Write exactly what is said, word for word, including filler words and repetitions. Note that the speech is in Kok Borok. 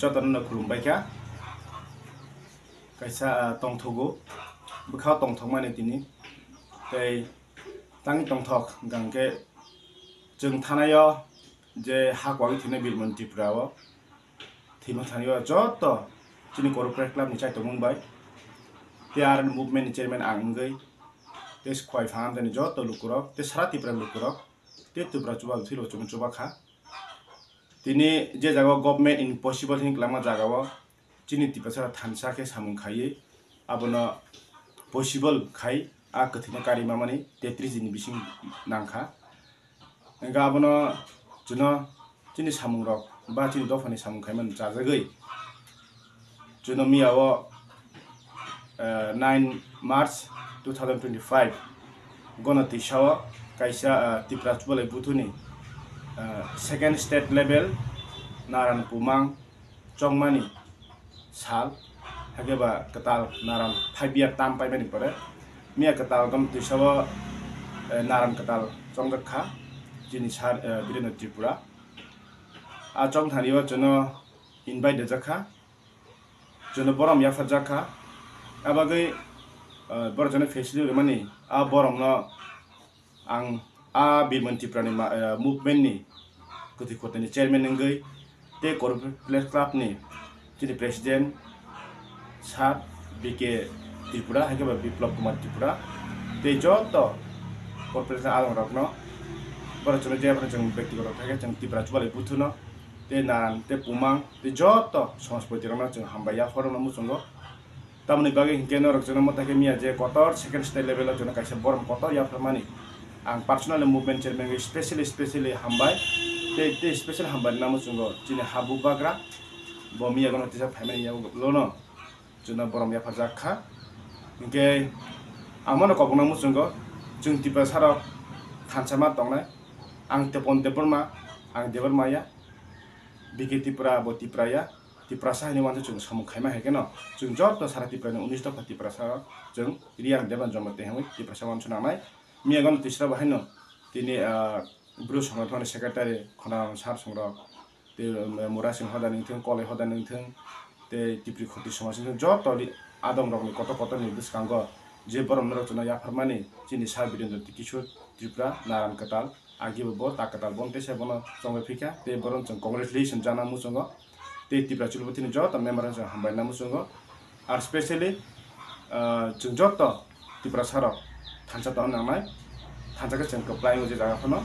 Jotono no khulumbai kha. Kaisa, ah, tongthogo, bwkhao tongthokmani tini. Tei tangwi tongthok hwnkha hwnkhe chwng thanaio je ha kwagwi thwinai Birmoni Tripura o thwima thani o joto chini corporate club ni chaitomung bai T R movement ni chairman ang wngwi tei khwai phan amtani joto lukurok tei sara Tripura lukurok tei Tripura chuba thwilo chwng chuba kha. Tini je jaga o government impossible hin kwlangma jaga o chini Tiprasa thansa khe samung khaiwi abono possible khai a kwthwino kari mamani tetris din ni bising nangkha. Hingkhe abono chwngno chini samungrok ba chini dophani samung khaimani chajagwi chwngno miya o, eh, nine March two thousand twenty-five gono twisao kaisa, eh, Tipra Chubalai Buthuni, eh, second state level Naran Pumang chongmani sal, hakhe ba kwtal naran five year term paimani pore miya kwtal gom twisao, eh, naran kwtal chongjak kha chini sar, eh, Birendra Tripura. A chongthani o chwngno invite rijak kha, chwngno borom yapharjak kha. Abagwi, eh, borok chwngno facility rwmani a boromno ang a Birmon Tripura ni ma-, eh, movement ni kwthwi khotoni chairman wngwi tei Korpre Press Club ni chini president sir B K Tripura, hai khe ba Biplab Kumar Tripura tei joto Korpre Press adong rokno borok chwngno je phano chwng bektigoto thai khe chwng Tripura Chubalai Buthu no tei Naran tei Pumang tei joto somajpati rokno chwng hambai yapharo no muchungo. Tamoni bagwi hinkhe norok chwngno mwtai khe miya je kotor second state level o chwngno kaisa borom kotor yapharmani. Ang personally movement chairman khe specially, specially hambai. Tei, tei special hambai namo chwngo chini ha bubagra bo miya gono tisa phaimani yago lono chwngno borom yapharjak kha. Hinkhe ang bono kobokno muchungo chwng Tiprasa rok thansa ma tongnai. Ang Tepon Debbarma, ang Debbarma ya. B K Tripura bo Tripura ya. Tiprasa hinwi uansuk chwng samung khaima hai kheno chwng joto sara Tripura ni unis dopha Tiprasa rok chwng Riang Deban Jamatia hinwi Tiprasa uansuk nangnai. Miya gano tisra bo haino tini, ah, Bru Songrok ni secretary Khonarang Sar Songrok tei, um, Murasing Hoda nungthung, Koloi Hoda nungthung tei Tipri Khoti Somaj nungthung joto li-, adong rok ni kotor kotor ni bwskango je borok norok chwngno yapharmani chini Sir Birendra Kishore Tripura Naran Kwtal. Agi bo, bo ta kwtal bo tei se bono chongwi phikha tei bono chwng congratulation jana muchungo tei Tipra Chulbutini joto member chwng hambai na muchungo. Ar specially, ah, chwng joto Tiprasa rok thansa tong nangnai, thansa khe chwng kwplai o je jaga phano